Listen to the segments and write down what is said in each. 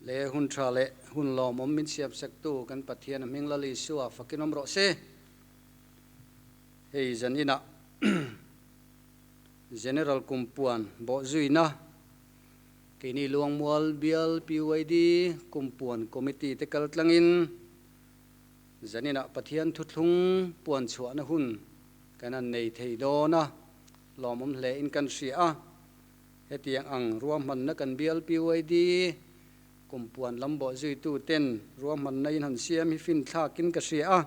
Le hun tha leh hun lawmawm min siamsaktu kan Pathian a hming Lal Isua fakin awm rawh se. Hei zaninah General Kumpuan bawhzuina keini Luangmual Bial PYD Kumpuan Committee te kal tlangin zaninah Pathian thuthlung puan chhuahna hun kan han nei thei dawn a, lawmawm hle in kan hria a. Hetiang ang ruahmanna kan bial PYD Kumpuan lam bawhzuitu ten ruahmanna in han siam hi finthlakin ka hria a.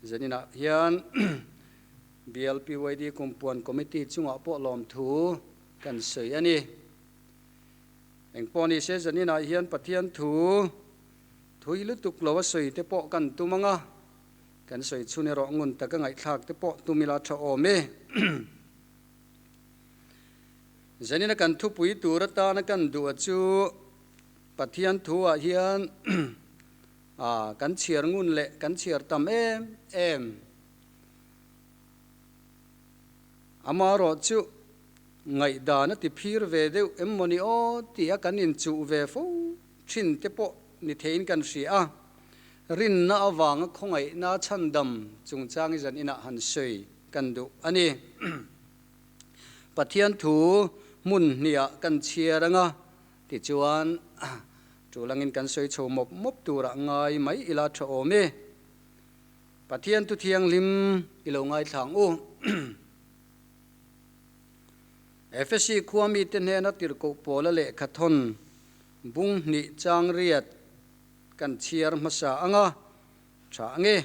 Zaninah hian bial PYD Kumpuan Committee chungah pawh lawmthu kan sawi a ni. Engpawh ni se zaninah hian Pathian thu thui lutuk lo a sawi te pawh kan tum ang a, kan sawi chhun erawh ngun taka ngaihthlak te pawh tum ila tha awm e. Zanina kan thupui tur atana kan duh a chu Pathian thu ah hian A, kan chhiar ngun leh kan chhiar tam em em. Amaherawhchu, ngaihdan a ti phir ve deuh em maw ni aw tia kan inchuh ve fo thin te pawh ni theiin kan hria a. Rinna avanga khawngaihna chhandam chungchang i zan inah han sawi kan duh a ni. Pathian thu hmun hniah kan chhiar anga Tichuan, tulangin kan sawi chho mawp mawp turah ngai mai ila tha awm e. Pathian thu thianghlim i lo ngaithla ang u. Efesi khua mite hnena tirhkoh pawla lehkha thawn bung hnih chang riat kan chhiar hmasa ang a, tha ang e.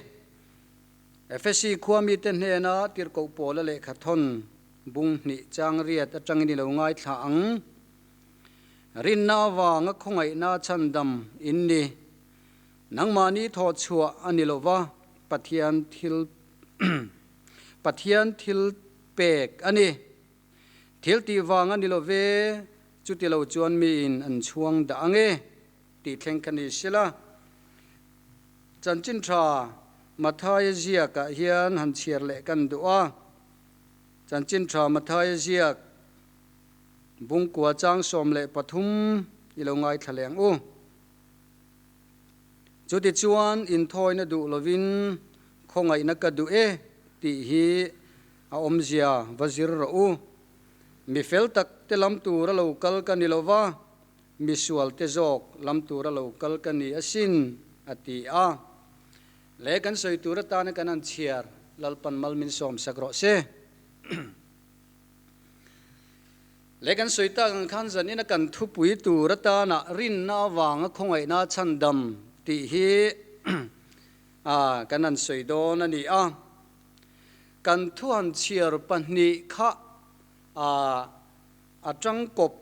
Efesi khua mite hnena tirhkoh pawla lehkha thawn bung hnih chang riat atangin i lo ngaithla ang. Rinna avanga khawngaihna chhandam in ni. Nangmahni thawh chhuah a ni lova, Pathian thil Pathian thil pek a ni. Thil tih vang a ni lo ve, chuti lo chuan miin an chhuang dah ang e, tih thleng kha ni sela. Chanchin tha Mathaia ziakah hian han chhiar leh kan duh a. Chanchin tha Mathaia ziak. Bungkua chang 13 i lo ngaithla leh ang u. Chutichuan inthawina duh lovin khawngaihna ka duh e tih hi a awmzia va zir rawh u. Mi fel tak te lam tura lo kal ka ni lova, mi sual te zawk lam tura lo kal ka ni asin, a ti a. Le kan sawi tur atana kan han chhiar Lalpan mal min sawmsak rawh se. Le kan sawi tak ang khan zanin a kan thupui tur atana rinna avanga khawngaihna chhandam tih hi kan han sawi dawn a ni a. Kan thu han chhiar pahnih kha a tangkawp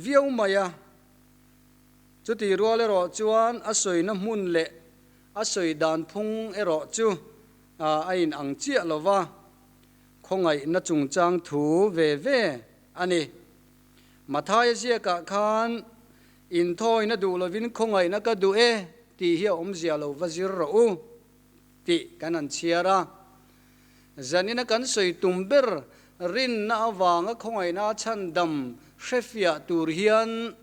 viau mai a. Chutih rual erawh chuan a sawina hmun leh a sawi dan phung erawh chu a inang chiah lo va. Khawngaihna chungchang thu ve ve a ni. Mathaia ziakah khan, Inthawina duh lovin khawngaihna ka duh e tih hi a awmzia lo va zir rawh u tih kan han chhiar a. Zanina kan sawi tum ber rinna avanga khawngaihna chhandam hrefiah tur hian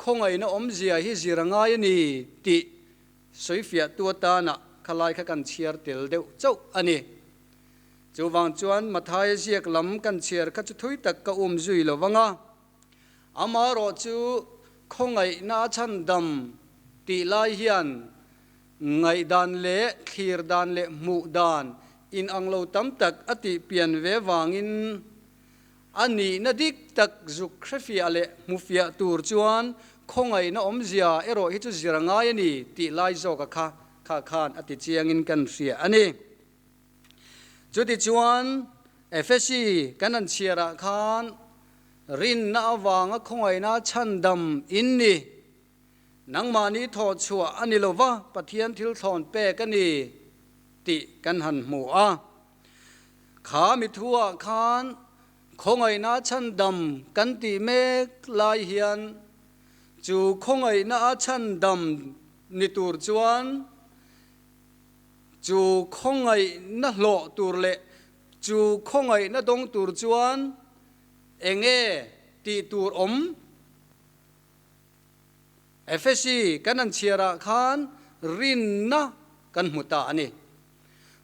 khawngaihna awmzia hi zir a ngai a ni tih sawifiahtu atana khalai kha kan chhiar tel deuh chauh a ni. Chuvang chuan Mathaia ziak lam kan chhiar kha chu thui tak ka um zui lo vang a, amaherawh chu khawngaihna a chhandam tih lai hian ngaihdan leh thlir dan leh hmuh dan inang lo tam tak a tih pian ve vangin a nihna dik tak zuk hrefiah leh hmufiah tur chuan khawngaihna awmzia erawh hi chu zir a ngai a ni tih lai zawka kha kha khan a ti chiangin kan hria a ni. Chutichuan, Efesi kan han chhiarah khan rinna avanga khawngaihna chhandam in ni. Nangmahni thawh chhuah a ni lo va, Pathian thil thlawn pek a ni tih kan han hmu a. Kha mi thuah khan khawngaihna chhandam kan tih mek lai hian chu khawngaihna a chhandam ni tur chuan Chu khawngaihna hlawh tur leh chu khawngaihna dawng tur chuan eng nge tih tur awm? Efesi kan an chhiarah khan rinna kan hmu ta a ni.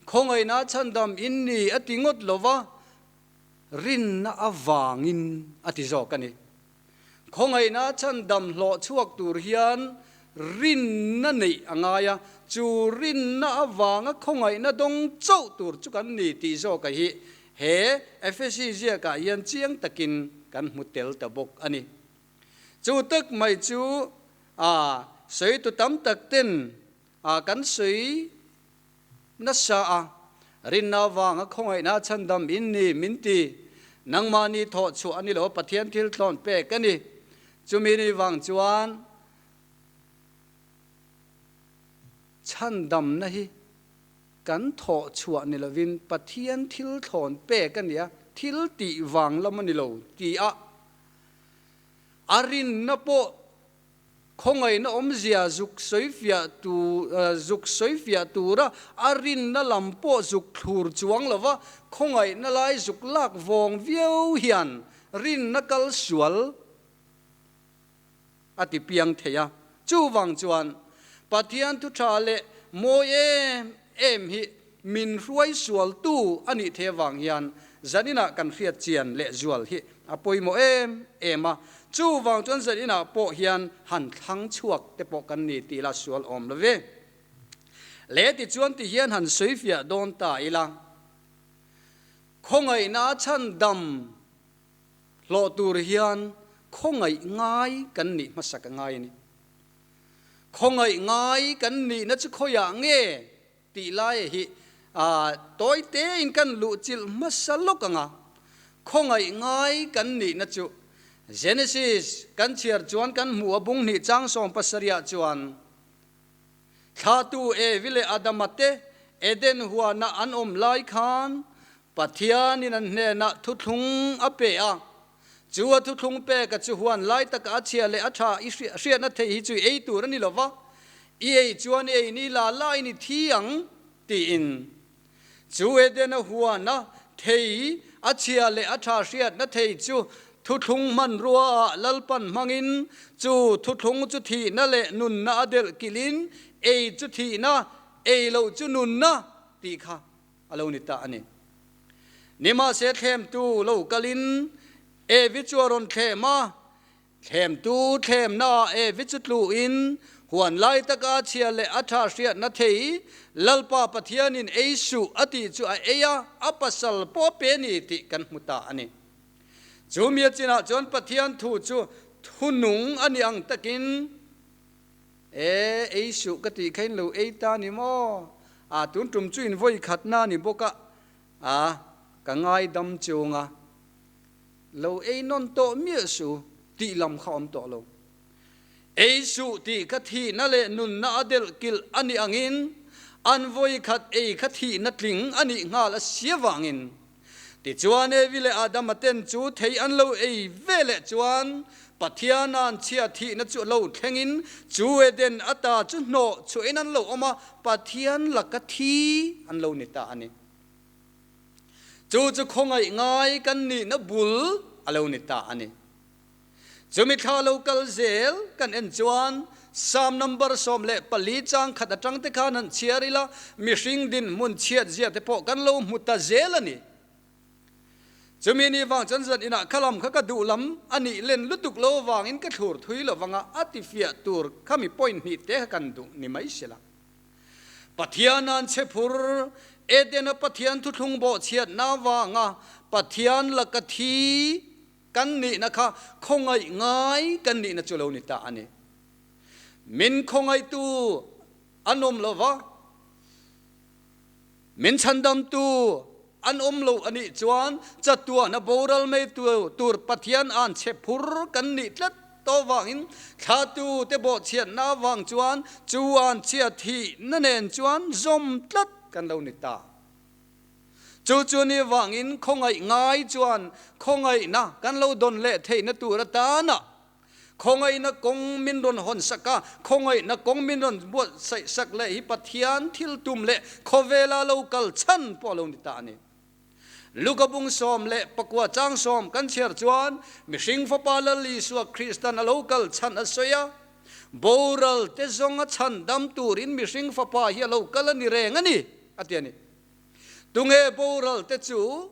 Khawngaihna chhandam in ni a ti ngawt lo va, rinna avangin a ti zawk a ni. Khawngaihna chhandam hlawh chhuak tur hian rinna neih a ngai a, chu rinna avanga khawngaihna dawng chauh tur chu kan ni tih zawka hi he Efesi ziakah hian chiang takin kan hmu tel ta bawk a ni. Chu tak mai chu a sawitu tam tak ten a kan sawi nasa a, rinna avanga khawngaihna chhandam in ni min ti. Nangmahni thawh chhuah a ni lo, Pathian thil thlawn pek a ni. Chumi ni vang chuan chhandamna hi kan thawh chhuah ni lovin Pathian thil thlawn pek a ni a, thil tih vang lam a ni lo ti a, a rinna pawh Khawngaihna awmzia zuk sawifiah tu zuk sawifiah tura a rinna lam pawh zuk thlur chuang lova khawngaihna lai zuk lak vawng viau hian rinna kal sual a ti piang thei a. Chuvang chuan Pathian thu tha leh mawi em em hi min hruai sualtu a nih thei avang hian zaninah kan hriat chian leh zual hi a pawimawh em em a, chuvang chuan zaninah pawh hian han thlang chhuak te pawh kan ni tih ila sual awm lo ve. Le tichuan ti hian han sawifiah dawn ta ila, khawngaihna a chhandam hlawh tur hian khawngaih ngai kan nih hmasak a ngai a ni. Khawngaih ngai kan nihna chu khawiah nge Tih lai hi tawi tein kan luh chilh hmasa lawk ang a, khawngaih ngai kan nihna chu Genesis kan chhiar chuan kan hmuh a bung hnih chang 70ah chuan thlahtu Evi leh Adama te Eden huana an awm lai khan Pathianin an hnenah thuthlung a pe a, chu a thuthlung peka chu huan lai taka a chhia leh a tha i hriatna theih hi chu i ei tur a ni lo va, i ei chuan i ei ni la la in i thi ang tiin. Chu Edena huana thei a chhia leh a tha hriatna thei chu thuthlung hmanrua ah Lalpan hmangin chu thuthlung chu thihna leh nunna a delh kilhin ei chu thihna, ei loh chu nunna tih kha a lo ni ta a ni. Nimahse thlemtu lo kalin Evi chu a rawn thlem a, thlemtu thlemnaah Evi chu tluin huan lai taka a chhia leh a tha hriatna thei Lalpa Pathianin ei suh a tih chu a ei a, a pasal pawh a pe ni tih kan hmu ta a ni. Chu mi a chinah chuan Pathian thu chu thunung a ni ang takin, E, ei suh ka tih kha in lo ei ta ni maw? A, tun tum chu in vawi khatna a ni bawk a, a, ka ngaidam chung a, lo ei nawn tawh miah suh tih lam kha awm tawh lo. Ei suh tih kha thihna leh nunna a delh kilh a nih angin an vawi khat ei kha thihna tling a nih nghal a sia vangin Tichuan Evi leh Adama ten chu thei an lo ei ve leh chuan Pathian an chhia thihna chu lo thlengin chu Eden ata chu hnawh chhuahin an lo awm a, Pathian laka thi an lo ni ta a ni. Chu chu khawngaih ngai kan nihna bul a lo ni ta a ni. Chumi thla lo kal zel kan en chuan Psalm number 14 chang khat atang te khan han chhiar ila, mihring dinhmun chhiat zia te pawh kan lo hmu ta zel a ni. Chumi ni vang chuan zan inah kha lam kha ka duh lam a nih len lutuk lo vangin ka thlur thui lo vanga a tifiah tur khami point hnih te kha kan duh ni mai sela. Pathian an chhe phur, Edena Pathian thuthlung bawhchhiatna vanga Pathian laka thi Kan nihna kha khawngaih ngai kan nihna chu lo ni ta a ni. Min khawngaihtu an awm lo va, min chhandamtu an awm lo a nih chuan chatuahna boral mai tur Pathian an chhe phur kan nih tlat tawh vangin thlatu te bawhchhiatna avang chuan chu an chhia thihna nen chuan zawm tlat kan lo ni ta. Chu chu ni vangin khawngaih ngai chuan khawngaihna kan lo dawn leh theihna tur atana khawngaihna kawng min rawn hawn sak a, khawngaihna kawng min rawn buatsaih sak leh hi Pathian thil tum leh khawvela lo kal chhan pawh a lo ni ta a ni. Luka bung 19 chang sawm kan chhiar chuan mihring fapa Lal Isua Kristan a lo kal chhan a sawi a. Boral te zawnga chhandam turin mihring fapa hi a lo kal a ni reng a ni, a ti a ni. Tunge boral te chu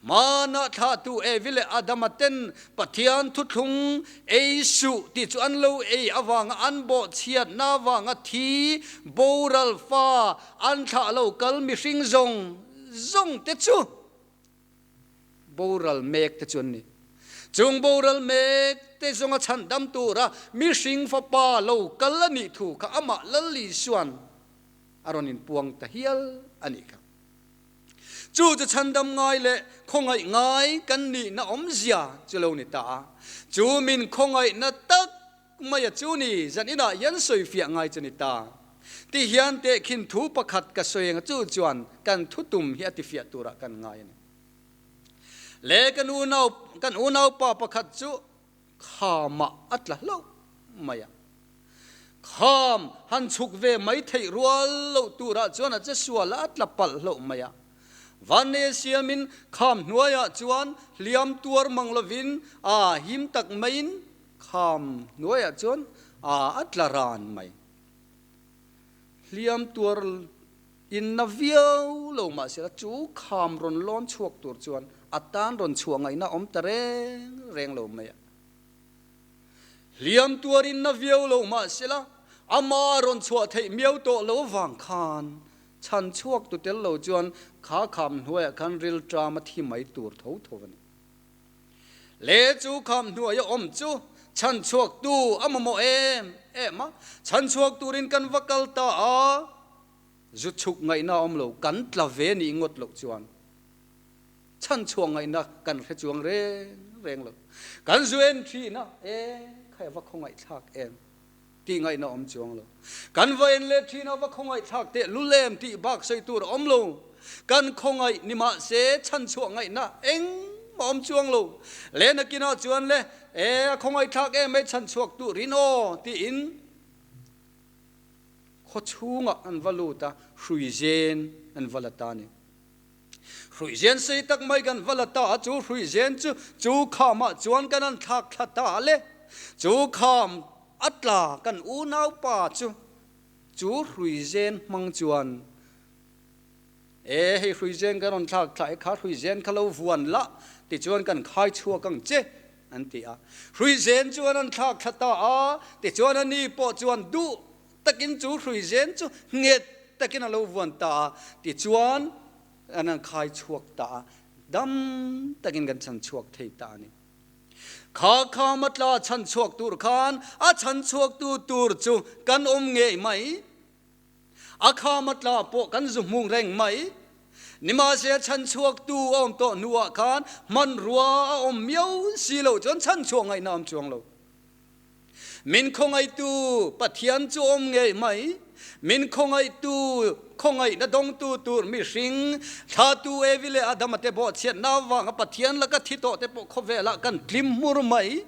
hmanah thlahtu Evi leh Adama ten Pathian thuthlung ei suh tih chu an lo ei avanga an bawhchhiatna avanga thi boral fa an thlah lo kal mihring zawng zawng te chu boral mek te chu an ni. Chung boral mek te zawnga chhandam tura mihring fapa lo kal a nih thu kha amah Lal Isua'n a rawn inpuang ta hial a nih kha. Chu chu chhandam ngai leh khawngaih ngai kan nihna awmzia chu lo ni ta a. Chu min khawngaihna tak maia chu ni zan inah hian sawifiah ngai chu ni ta. Ti hian tehkhin thu pakhat ka sawi ang chu chuan kan thutum hi a tifiah turah kan ngai a ni. Le kan unau kan unaupa pakhat chu Khamah a tla hlauh mai a. Kham han chhuk ve mai theih rual loh turah chuan a che sual a, a tla palh hlauh mai a. Vanneia siamin kham hnuaiah chuan hliam tuar mang lovin a him tak maiin kham hnuaiah chuan a a tla ran mai. Hliam tuar in na viau lo mahsela chu kham rawn lawn chhuak tur chuan a tan rawn chhuah ngaihna awm ta reng reng lo mai a. Hliam tuar in na viau lo mahsela ama rawn chhuah theih miau tawh lo vang khan chhan chhuak tu tel lo chuan kha kham hnuaiah khan rilṭam a thi mai tur tho tho a ni. Le chu kham hnuaia awm chu chhan chhuak tu a mamawh em em a, chhan chhuak turin kan va kal ta a. Zu chhuk ngaihna awm lo, kan tla ve nih ngawt loh chuan chhan chhuah ngaihna kan hre chuang reng reng lo. Kan zu en thin a, e khai a va khawngaihthlak em tih ngaihna awm chuang lo. Kan va en leh thin a, va khawngaihthlak teh lul em tih bak sawi tur a awm lo. Kan khawngaih ni mahse chhan chhuah ngaihna engmah awm chuang lo. Le nakinah chuan le, e a khawngaihthlak em mai chhan chhuak turin aw tiin, Khaw chhungah an va lut a, hruizen an va la ta a ni. Hruizen sei tak mai kan va la ta a, chu hruizen chu chu khamah chuan kan han thlak thla ta a le. Chu kham a tla kan unaupa chu chu hruizen hmang chuan, E, hei hruizen kan rawn thlak thla e, kha hruizen kha lo vuan la, tichuan kan khai chhuak ang che, an ti a. Hruizen chuan an thlak thla ta a, tichuan a ni pawh chuan duh takin chu hruizen chu nghet takin a lo vuan ta a, tichuan an an khai chhuak ta a, dam takin kan chhan chhuak thei ta a ni. Kha kham a tla chhan chhuak tur khan a chhan chhuaktu tur chu kan awm ngei mai. A kham a tla pawh kan zu hmung reng mai. Nimahse chhanchhuaktu a awm tawh hnuah khan hmanrua a awm miau si loh chuan chhanchhuah ngaihna a awm chuang lo. Min khawngaihtu Pathian chu awm ngei mai. Min khawngaihtu, khawngaihna dawngtu tur mihring, thlatu Evi leh Adama te bawhchhiatna avanga Pathian laka thi tawh te pawh khawvelah kan tlim hmur mai.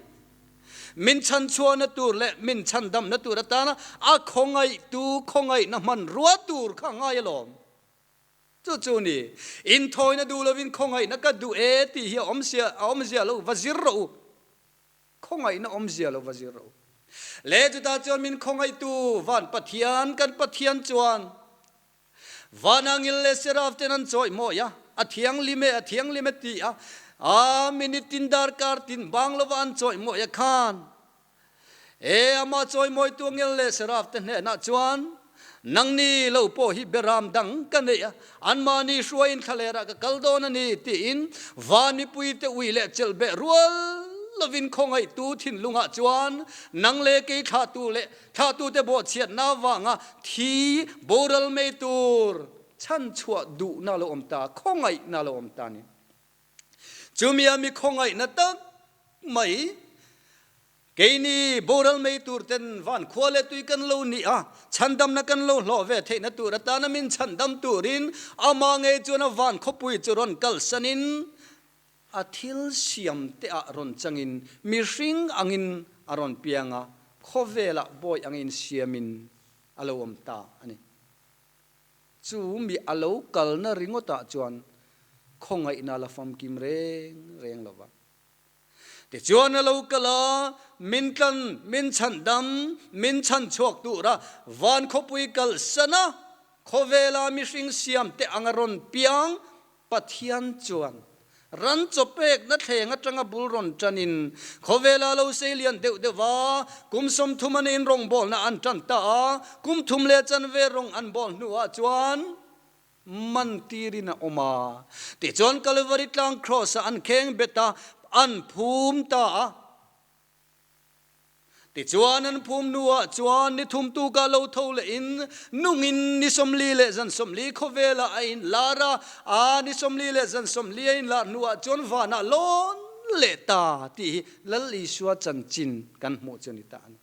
Min chhanchhuahna tur leh min chhandamna tur atana a khawngaihtu khawngaihna hmanrua tur kha ngai alawm. Chu chu ni, inthawina duh lovin khawngaihna ka duh e tih hi a awmzia a awmzia lo va zir rawh u. Khawngaihna awmzia lo va zir rawh u. Le chutah chuan min khawngaihtu van Pathian kan Pathian chuan Vanangil leh Seraf ten an chawih mawi a, a thianghlim e, a thianghlim e ti a, a minute tin darkar tin bang lova an chawih mawi a khan. E, amah chawimawitu angel leh Seraf te hnenah chuan, Nangni lo pawh hi beram dang ka nei a, anmahni hruaiin thlalerah ka kal dawn a ni, tiin van mipuite ui leh chelhbeh rual lovin khawngaihtu thinlungah chuan nang leh kei thlahtu leh Thlahtute bawhchhiatna avanga thi boral mai tur chhanchhuah duhna a lo awm ta, khawngaihna a lo awm ta a ni. Chumi a mi khawngaihna tak mai, keini boral mai tur ten van khua leh tui kan lo ni a, chhandamna kan lo hlawh ve theihna tur atana min chhandam turin amah ngei chuan a van khawpui chu rawn kalsanin A thil siam te ah rawn changin mihring angin a rawn piang a, khawvelah bawi angin siamin a lo awm ta a ni. Chu mi a lo kalna ringawtah chuan khawngaihna la famkim reng reng lo va. Tichuan a lo kal a, min tlan, min chhandam, min chhanchhuak tura van khawpui kalsan a, khawvela mihring siamte anga rawn piang Pathian chuan ran chaw pekna thleng atanga bul rawn tanin khawvela lo sei lian deuh deuh va, kum 30 a niin rawngbawlna an tan ta a, kum thum leh chanve rawng an bawl hnuah chuan man tirin a awm a. Tichuan Kalvari tlang Kraws-ah an kheng bet a, an phum ta a. Tichuan an phum hnuah chuan ni thum tukah lo tho lehin nungin ni 40 leh zan 40 khawvelah a inlar a, a ni 40 leh zan 40 a inlar hnuah chuan vanah lawn leh ta tih hi Lal Isua chanchin kan hmuh chu a ni ta a ni.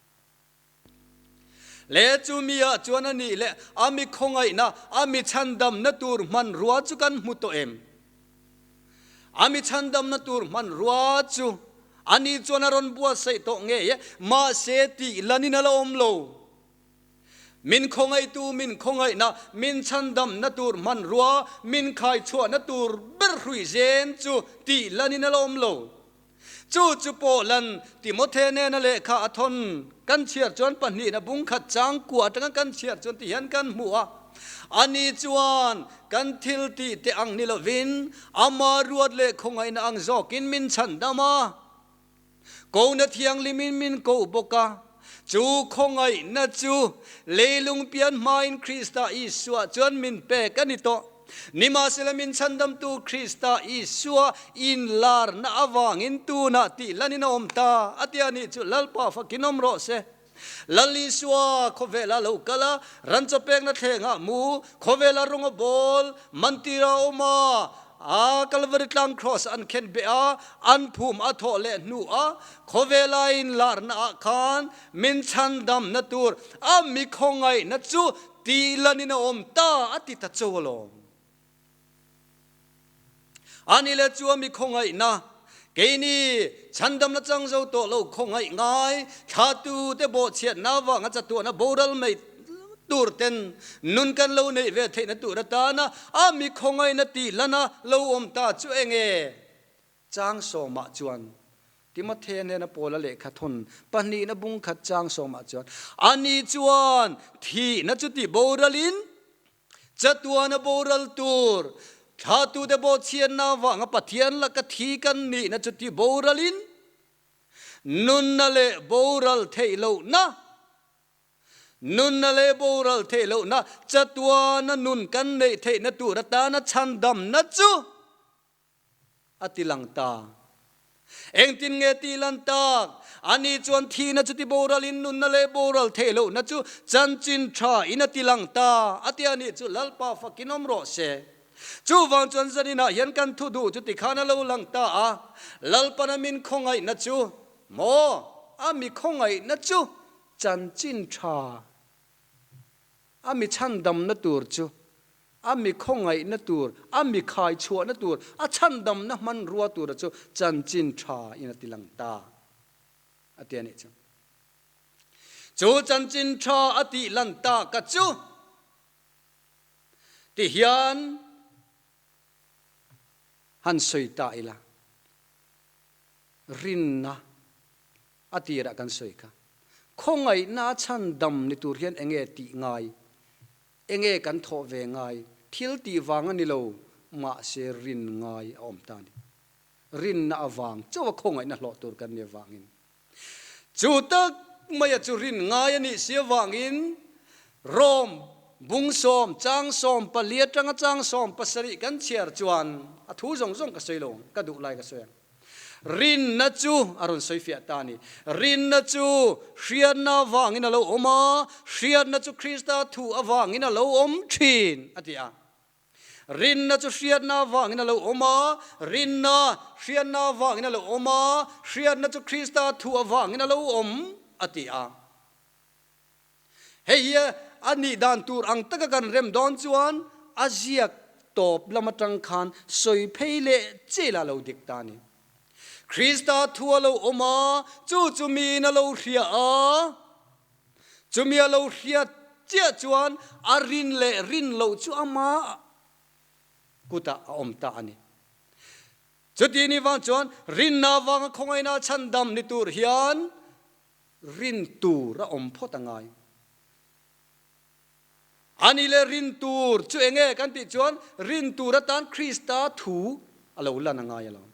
Le chu mi ah chuan a nih leh a mi khawngaihna, a mi chhandamna tur hmanrua chu kan hmu tawh em? A mi chhandamna tur hmanrua chu ani chuan a rawn buatsaih tawh ngei e, mahse tih lanin a la awm lo. Min khawngaihtu, min khawngaihna, min chhandamna tur hmanrua, min khaichhuahna tur ber hrui zen chu tih lanin a la awm lo. Chu chu pawh lan Timothe nena lehkha a thawn kan chhiar chuan pahnihna bung khat chang kua atanga kan chhiar chuan ti hian kan hmu a. Ani chuan kan thil tih te ang ni lovin ama ruat leh khawngaihna ang zawkin min chhan dam a. Kona thianghlimin min koh bawk a. Chu khawngaihna chu leilung pian hmain Krista Isua chuan min pek a ni tawh. Nimahsela min chhandamtu Krista Isua inlarna avangin tunah tih lanin a awm ta a tia nih chu Lalpa fakin awm rawh se. Lal Isua khawvela lo kal a, ran chaw pekna thlengah mu, khawvela rawng a bawl, mantira a awm a, a Kalvari tlang kraws an khen beh a, an phum a thawh leh hnu a, khawvela inlarna ah khan min chhandamna tur a mi khawngaihna chu Tih lanin a awm ta a ti ta cho alawm. Ani leh chu a mi khawngaihna, keini chhandamna chang zo tawh lo khawngaih ngai, thlatu te bawhchhiatna avanga chatuahna boral mai tur ten nun kan lo neih ve theihna tur atana a mi khawngaihna tih lana lo awm ta chu enge? Chang sawmah chuan Timothea hnena Paula lehkha thawn pahnihna bung khat chang sawmah chuan, Ani chuan thihna chu tih boralin chatuana boral tur, thlatute bawhchhiatna avanga Pathian laka thi kan nihna chu tih boralin nunna leh boral theih lohna, Nunna leh boral theih lohna chatuana nun kan neih theihna tur atana chhandamna chu A ti lang ta. Engtin nge ti lan tak? Ani chuan thihna chu ti boralin nunna leh boral theih lohna chu chanchin tha in a ti lang ta a ti a nih chu Lalpa fakin awm rawh se. Chuvang chuan zaninah hian kan thu duh chu tikhan a lo lang ta a, Lalpan a min khawngaihna chu maw a mi khawngaihna chu chanchin tha a mi chhandamna tur chu A mi khawngaihna tur, a mi khai chhuahna tur, a chhandamna hmanrua tura chu chanchin tha in a ti lang ta a ti a nih chu. Chu chanchin tha a tih lan ta ka chu ti hian han sawi ta ila, rinna a tirah kan sawi kha. Khawngaihna a chhandam ni tur hian enge tih ngai? Enge kan thawh ve ngai? Thil tih vang a ni lo, mahse rin ngai a awm ta a ni. Rinna avang chauh a khawngaihna hlawh tur kan nih avangin. Chu tak maia chu rin ngai a nih si avangin Rome bung sawm, chang sawm pali atanga chang sawm pasarih kan chhiar chuan a thu zawng zawng ka sawi lo ang, ka duh lai ka sawi ang. Rinna chu a rawn sawi fiah ta a ni. Rinna chu hriatna avangin a lo awm a, hriatna chu Krista thu avangin a lo awm thin, a ti a. Rinna chu hriatna avangin a lo awm a, rinna hriatna avangin a lo awm a, hriatna chu Krista thu avangin a lo awm, a ti a. Hei hi a nih dan tur ang taka kan rem dawn chuan a ziak tawp lam atang khan sawi phei leh che la lo dik ta a ni. Krista thu a lo awm a, chu chu miin a lo hria a, chumi a lo hriat chiah chuan a rin leh rin loh chu ama kutah a awm ta a ni. Chuti ni vang chuan rinna avanga khawngaihna chhandam ni tur hian rin tur a awm phawt a ngai. A ni le rin tur chu eng nge kan tih chuan rin tur atan Krista thu a lo lan a ngai alawm.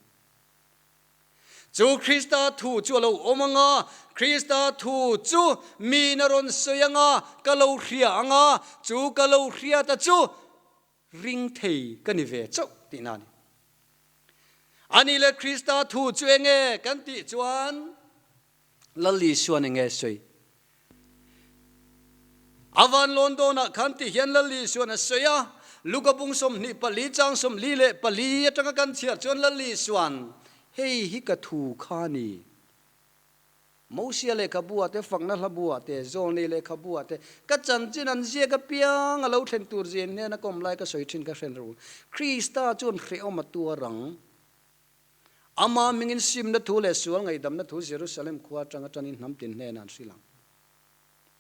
Chu Krista thu chu a lo awm ang a, Krista thu chu miin a rawn sawi ang a, ka lo hria ang a, chu ka lo hriat a chu ring thei ka ni ve chauh tihna a ni. A ni le Krista thu chu eng nge kan tih chuan Lal Isuan eng nge sawi? A van lawn dawnah khan ti hian Lal Isuan a sawi a, Luka bung 24 chang 44 atanga kan chhiar chuan Lal Isuan, Hei hi ka thu kha ni. Mosia lehkhabu ah te, fakna hlabu ah te, zawlnei lehkhabu ah te, ka chanchin an ziak apiang a lo thlen tur zin hnena ka awm lai ka sawi thin ka hre ru. Krista chuan hrehawm a tuar ang. Ama hmingin simna thu leh sual ngaihdamna thu Jerusalem khua atanga tanin hnam tin hnenah an hrilh ang.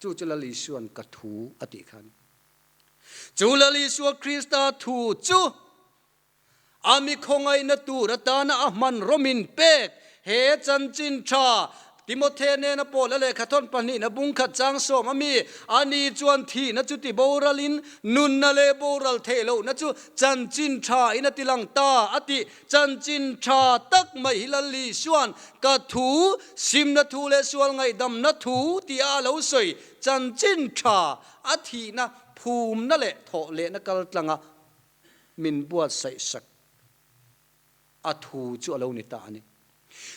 Chu chu Lal Isua'n ka thu a tih kha a ni. Chu Lal Isua Krista thu chu a mi khawngaihna tur atana a hman rawmin pek he chanchin tha Timothe nena Paula lehkhathawn pahnihna bungkhat chang sawm a mi, ani chuan thihna chu ti boralin nunna leh boral theih lohna chu chanchin tha in a ti lang ta a tih. Chanchin tha tak mai hi Lal Isua'n ka thu, simna thu leh sual ngaihdamna thu tia a lo sawi chanchin tha a thihna phumna leh thawh lehna kal tlanga min buatsaih sak a thu chu a lo ni ta a ni.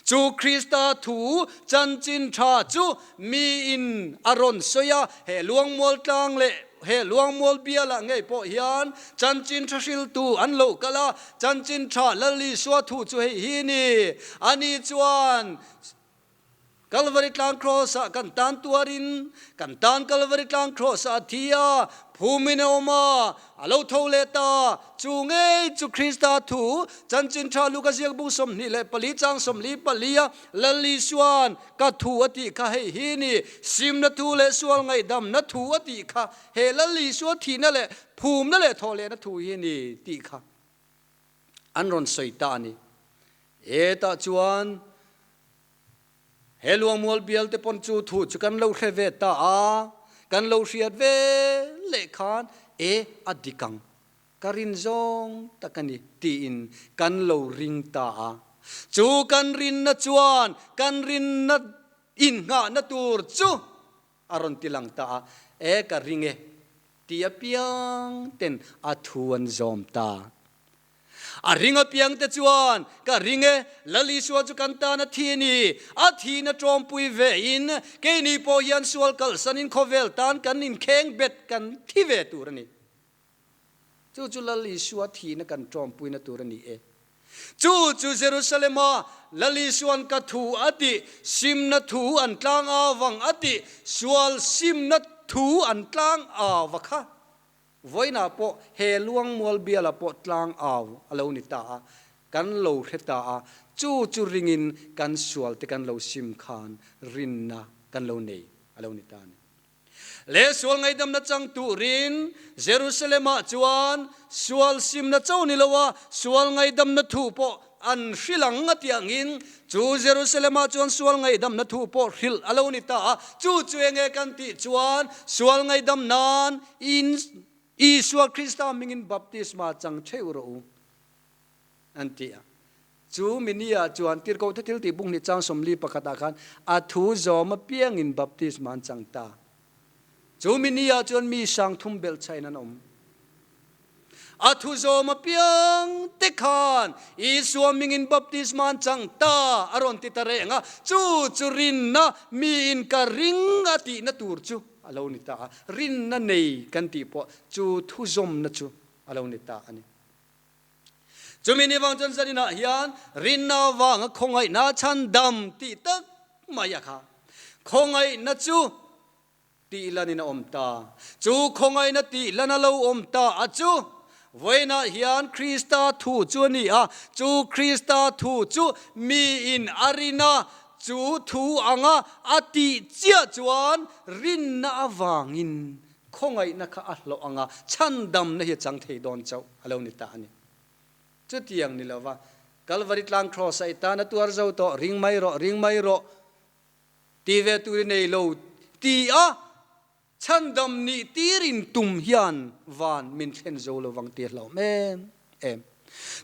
Chu Krista thu chanchin tha chu miin a rawn sawi a, he Luangmual tlang leh he Luangmual bialah ngei pawh hian chanchin tha hriltu an lo kal a, chanchin tha Lal Isua thu chu hei hi ni. Ani chuan Kalvari tlang Kraws-ah kan tan tuarin, kan tan Kalvari tlang Kraws-ah a thi a, phumin a awm a, a lo tho leh ta. Chu ngei chu Krista thu, Chanchin Tha Luka ziak bung 24 chang 44 a Lal Isua'n ka thu a tih kha hei hi ni, simna thu leh sual ngaihdamna thu a tih kha he Lal Isua thihna leh phumna leh thawhlehna thu hi ni tih kha an rawn sawi ta a ni. Hetah chuan He Luangmual bial te pawn chu thu chu kan lo hre ve ta a, kan lo hriat ve leh khan e a dik ang, ka rin zawng tak a ni tiin kan lo ring ta a. Chu kan rinna chuan kan rinna innghahna tur chu a rawn ti lang ta a, e ka ring e ti apiang ten a thu an zawm ta. A ring apiangte chuan, Ka ring e, Lal Isua chu kan tan a thi a ni. A thihna tawmpui ve in, keini pawh hian sual kalsanin khawvel tan kan inkheng bet kan thi ve tur a ni. Chu chu Lal Isua thihna kan tawmpuina tur a ni e. Chu chu Jerusalema Lal Isua'n ka thu a tih, simna thu an tlang avang a tih, sual simna thu an tlang ava kha. Vawiinah pawh he Luangmual bialah pawh tlang au a lo ni ta a, kan lo hre ta a, chu chu ringin kan sual te kan lo sim khan rinna kan lo nei a lo ni ta a ni. Le sual ngaihdamna chang turin Jerusalem-ah chuan sual simna cho ni lo a, sual ngaihdamna thu pawh An hrilh ang a tih angin chu Jerusalem-ah chuan sual ngaihdamna thu pawh hrilh a lo ni ta a. Chu chu enge kan tih chuan sual ngaihdam nan in Isua Krista hmingin baptisma chang theuh rawh u an ti a. Chu minia chuan Tirhkoh the thil tih bung hnih chang 41 ah khan a thu zawm apiangin baptisma an chang ta. Chu minia chuan mi sang thum belhchhain an awm. A thu zawm apiang te khan Isua mingin baptisma an chang ta a rawn ti ta reng a, chu chu rinna miin ka ring a tihna tur chu a lo ni ta a, rinna nei kan tih pawh chu thu zawmna chu a lo ni ta a ni. Chumi ni vang chuan zaninah hian rinna avanga khawngaihna chhandam tih tak mai a kha. Khawngaihna chu Tih lanin a awm ta. Chu khawngaihna tih lan a lo awm ta a chu vawiinah hian Krista thu chu a ni a, chu Krista thu chu miin a rin a, chu thu anga a tih chiah chuan rinna avangin khawngaihna kha a hlawh anga chhandamna hi a chang thei dawn chauh a lo ni ta a ni. Chutiang ni lova. Kalvari tlang Kraws a i tan a tuar zo tawh, ring mai rawh, ring mai rawh ti ve tur i nei lo ti a chhandam nih tir in tum hian van min thlen zo lo vang ti a hlauhawm em em.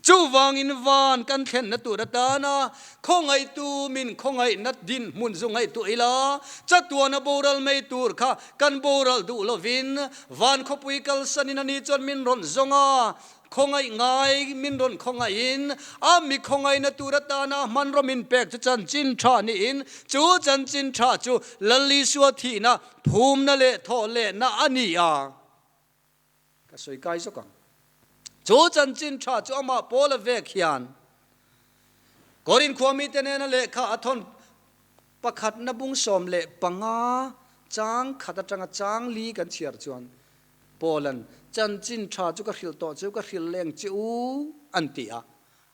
Chuvangin van kan thlenna tur atana khawngaihtu min khawngaihna dinhmun zu ngaihtuah ila, chatuana boral mai tur kha kan boral duh lovin van khawpui kalsanin ani chuan min rawn zawng a, Khawngaih ngai min rawn khawngaihin a mi khawngaihna tur atana hmanraw min pek chu chanchin tha niin chu chanchin tha chu Lal Isua thihna, phumna leh thawhlehna a ni a. Ka sawi kai zawk ang. Chu chanchin tha chu amah Paula vek hian Korin khua mite nena lehkha a thawn pakhatna bung 15 chang khat atanga chang li kan chhiar chuan Paula'n, Chanchin tha chu ka hrilh tawh cheu, ka hrilh leng che u, an ti a.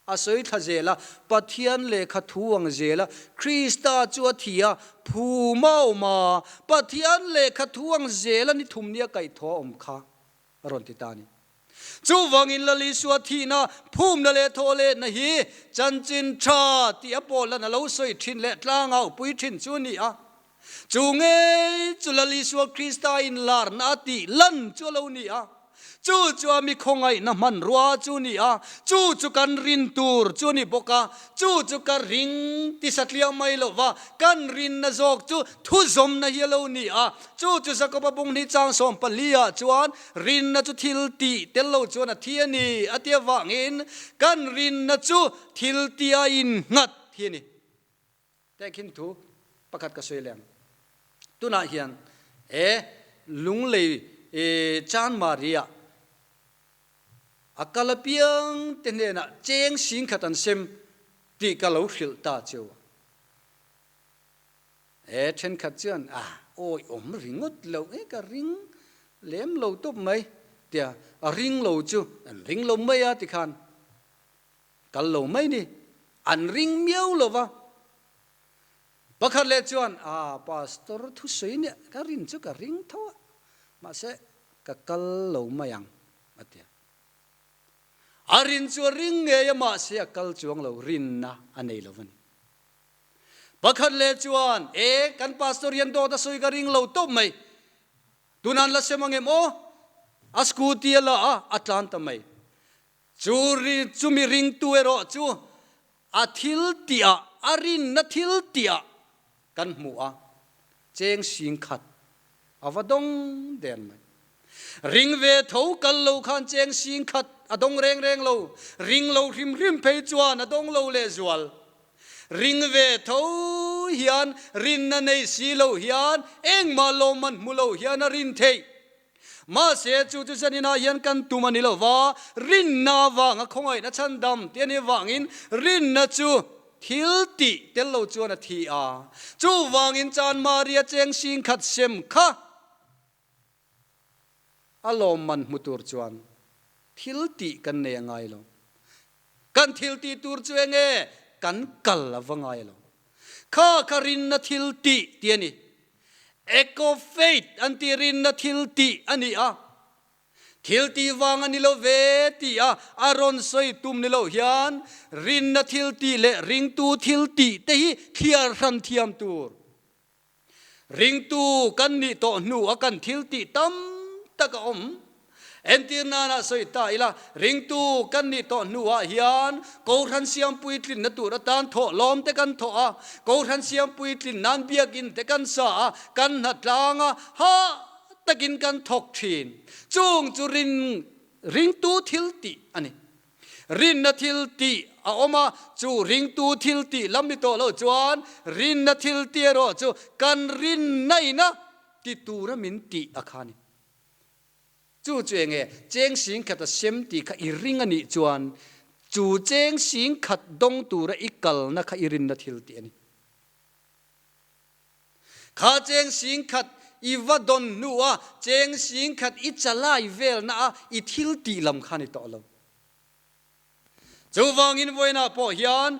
A sawi thla zel a, Pathian lehkha thu ang zel a, Krista chu a thi a, phum a awm a, Pathian lehkha thu ang zel a ni thum nia kaihthawh a awm kha, a rawn ti ta a ni. Chuvangin Lal Isua thihna, phumna leh thawhlehna hi chanchin tha tih a Paula'n a lo sawi thin leh tlangau pui thin chu a ni a. Chu ngei chu Lal Isua Krista inlarna a tih lan chu a lo ni a, chu chu a mi khawngaihna hmanrua chu a ni a, chu chu kan rin tur chu a ni bawk a, chu chu ka ring ti satliah mai lo va, kan rinna zawk chu thuzawmna hi a lo ni a, chu chu Jakoba bung hnih chang 14 ah chuan rinna chu thil tih tel lo chuan a thi a ni a ti avangin kan rinna chu thil tia innghat hi a ni. Tehkhin thu pakhat ka sawi leh ang. Tunah hian he Lunglei Chanmari ah a kal apiang te hnenah cheng sing khat an sem tih ka lo hrilh ta cheu a. He thenkhat chuan a awi awm ringawt lo e ka ring lem lo tawp mai tia a ring lo chu an ring lo mai a tikhan Kal lo mai ni. An ring miau lo va. Pakhat leh chuan, Ah, Pastor thusawi nia, ka rin chu ka ring tho a, mahse ka kal lo mai ang, a ti a. A rin chu a ring ngei a, mahse a kal chuang lo, rinna a nei lo va ni. Pakhat leh chuan, E, kan Pastor hian dawt a sawi ka ring lo tawp mai. Tunah an la sem ang em aw? A scooty a la a, a tlan ta mai. Chu ri, chumi ringtu erawh chu a thil tihah, a rinna thil tihah kan hmu a, cheng sing khat a va dawng der mai. Ring ve tho kal lo khan cheng sing khat a dawng reng reng lo, ring lo hrim hrim phei chuan a dawng lo lehzual. Ring ve tho hian rinna nei si lo hian engmah lawmman hmu lo hian a rin theih. Mahse, chu chu zaninah hian kan tum a ni lo va, rinna avanga khawngaihna chhandam tih a nih avangin rinna chu thil tih tel lo chuan a thi a. Chuvangin Chan Maria cheng sing khat sem kha a lawmman hmu tur chuan thil tih kan nei a ngai lo. Kan thil tih tur chu enge kan kal a va ngai lo. Kha kha rinna thil tih tih a ni. Act of faith an tih rinna thil tih a ni a. Thil tih vang a ni lo ve tih a a rawn sawi tum ni lo hian rinna thil tih leh ringtu thil tih te hi thliar hran thiam tur. Ringtu kan nih tawh hnu a kan thil tih tam tak a awm. Entir nana sawi ta ila, ringtu kan nih tawh hnuah hian Kohhran siam puitlinna tur atan thawh lawm te kan thawh a, Kohhran siam puitlin nan biakinn te kan sa a, kan hnatlang a, hah takin kan thawk thin. Chung chu rin ringtu thil tih a ni. Rinna thil tih a awm a, chu ringtu thil tih lam ni tawh loh chuan rinna thil tih erawh chu kan rinna ina ti tura min tih a kha a ni. Chu chu enge cheng sing khat a sem tih kha i ring a nih chuan chu cheng sing khat dawng tura i kalna kha i rinna thil tih a ni. Kha cheng sing khat i va dawn hnu a cheng sing khat i chalai velna a i thil tih lam kha ni tawh lo. Chuvangin vawiinah pawh hian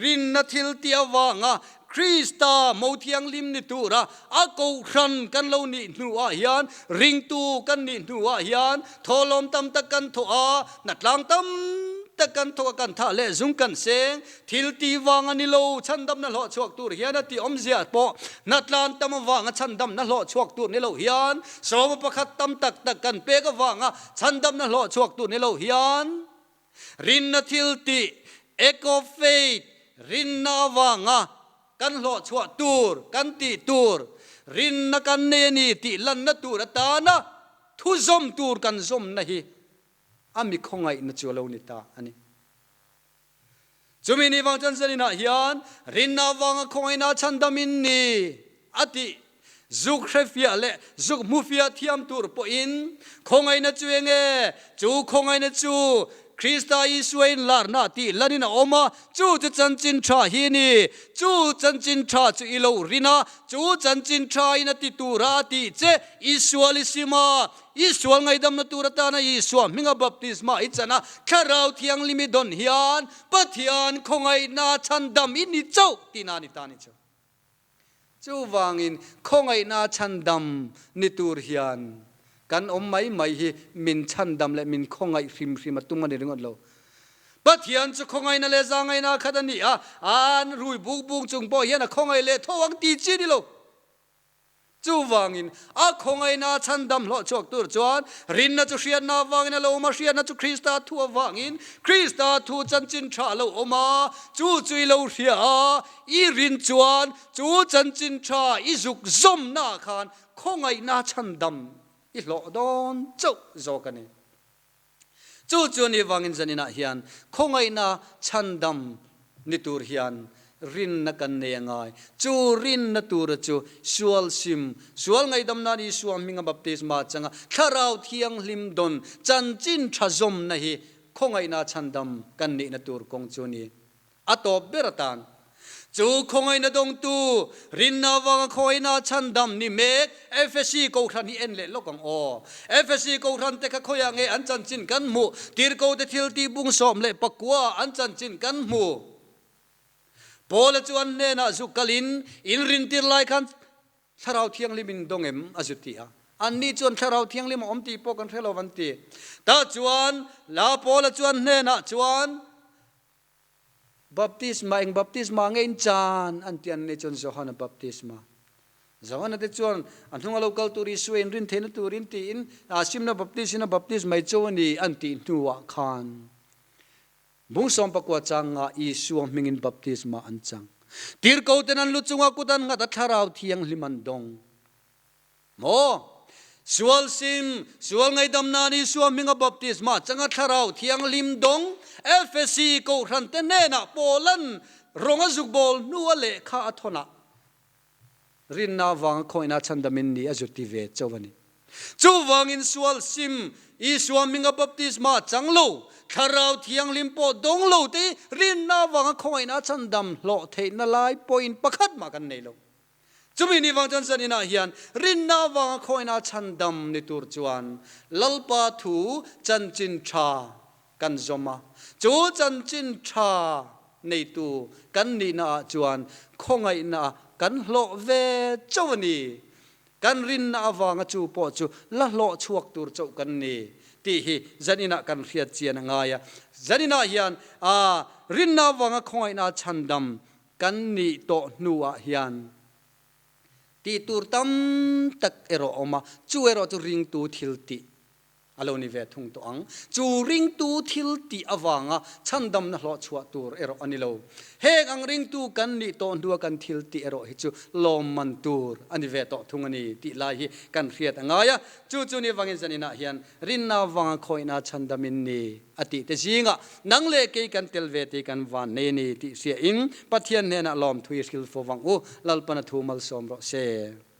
rinna thil tih avanga Krista mo thianghlim ni tura a kohhran kan lo nih hnuah hian ringtu kan nih hnuah hian thawhlawm tam tak kan thawh a, hnatlang tam tak kan thawk a, kan thah leh zung kan seng. Thil tih vang a ni lo, chhandamna hlawh chhuak tur hian a tih awmzia pawh hnatlan tam avanga chhandamna hlawh chhuak tur ni lo hian, sawma pakhat tam tak tak kan pek avanga chhandamna hlawh chhuak tur ni lo hian, rinna thil tih, act of faith, rinna avanga kan hlawh chhuah tur, kan tih tur, rinna kan nei a ni tih lanna tur atana thuzawm tur kan zawmna hi a mi khawngaihna chu a lo ni ta a ni. Chumi ni vang chuan zaninah hian rinna avanga khawngaihna chhandamin ni a tih zuk hrefiah leh zuk hmufiah thiam tur pawhin khawngaihna chu eng nge? Chu khawngaihna chu Krista Isua inlarna tih lanin a awm a, chu chu chanchin tha hi a ni. Chu chanchin tha chu i lo rin a, chu chanchin tha in a ti tura a tih che i sual i sim a, I sual ngaihdamna tur atana Isua hminga baptisma i chan a, Thlarau Thianghlim i dawn hian Pathian khawngaihna chhandam i ni chauh tihna a ni ta ni chu. Chuvangin khawngaihna chhandam ni tur hian kan awm mai mai hi min chhandam leh min khawngaih hrim hrim a tum a ni ringawt lo. Pathian chu khawngaihna leh zangaihna khat a ni a, an rui buk buk chung pawh hian a khawngaih leh tho ang ti chi ni lo. Chuvangin, a khawngaihna chhandam hlawh chhuak tur chuan rinna chu hriatna avangin a lo awm a, hriatna chu Krista thu avangin, Krista thu chanchin tha a lo awm a, chu chu i lo hria a, i rin chuan chu chanchin tha i zuk zawmnaah khan khawngaihna chhandam i hlawh dawn chauh zawk a ni. Chu chu ni vangin zaninah hian khawngaihna chhandam ni tur hian rinna kan nei a ngai. Chu rinna tura chu sual sim, sual ngaihdam nan Isua hminga baptisma changa Thlarau Thianghlim dawn chanchin tha zawmna hi khawngaihna chhandam kan nihna tur kawng chu a ni. A tawp ber atan chu khawngaihna dawngtu rinna avanga khawngaihna chhandam ni mek Efesi Kohhran hi en leh lawk ang aw. Efesi Kohhran te kha khawiah nge an chanchin kan hmuh? Tirhkote thiltih bung 19 an chanchin kan hmu. Paula chu an hnenah zuk kalin inrintir lai khan Thlarau Thianghlim in dawng em? a zu ti a. Anni chuan Thlarau Thianghlim a awm tih pawh kan hre lo an ti. Tah chuan La Paula chuan hnenah chuan, Baptisma, eng baptisma nge in chan? an ti an ni chuan Johana baptisma. Johana te chuan a hnunga lo kal tur Isua in rin theihna turin tiin simna baptis in a baptis mai cho a ni an tih hnuah khan bung 19 chang nga Isua hmingin baptisma an chang. Tirhko ten an lu chunga kut an nghat a Thlarau Thianghlim an dawng. Maw? Sual sim, sual ngaihdam nan Isua hminga baptisma changa Thlarau Thianghlim dawng Efesi Kohhran te hnenah Paulan rawng a zuk bawl hnu a lehkha a thawn ah rinna avanga khawihna chhandamin ni a zu ti ve chauh a ni. Chuvangin sual sim, Isua hminga baptisma chang lo, Thlarau Thianghlim pawh dawng lo te hi rinna avanga khawngaihna chhandam hlawh theihna lai pawhin pakhat mah kan nei lo. Chumi ni vang chuan zaninah hian rinna avanga khawina chhandam ni tur chuan Lalpa thu chanchin tha kan zawm a, chu chanchin tha neitu kan nihna ah chuan khawngaihna kan hlawh ve chauh a ni. Kan rinna avanga chu pawh chu la hlawh chhuak tur chauh kan ni tih hi zaninah kan hriat chian a ngai a. Zaninah hian rinna avanga khawngaihna chhandam Kan nih tawh hnuah hian tih tur tam tak erawh a awm a, chu erawh chu ringtu thil tih a lo ni ve thung tawh ang. Chu ringtu thil tih avanga chhandamna hlawh chhuah tur erawh a ni lo. Heng ang ringtu kan nih tawh hnua kan thil tih erawh hi chu lawmman tur a ni ve tawh thung a ni tih lai hi kan hriat a ngai a. Chu chu ni vangin zaninah hian rinna avanga khawihna chhandamin ni. A tih te zingah nang leh kei kan tel ve tih kan van nei a ni tih hriain Pathian hnenah lawmthu i hrilh fo vang u, Lalpana thu malsawm rawh se.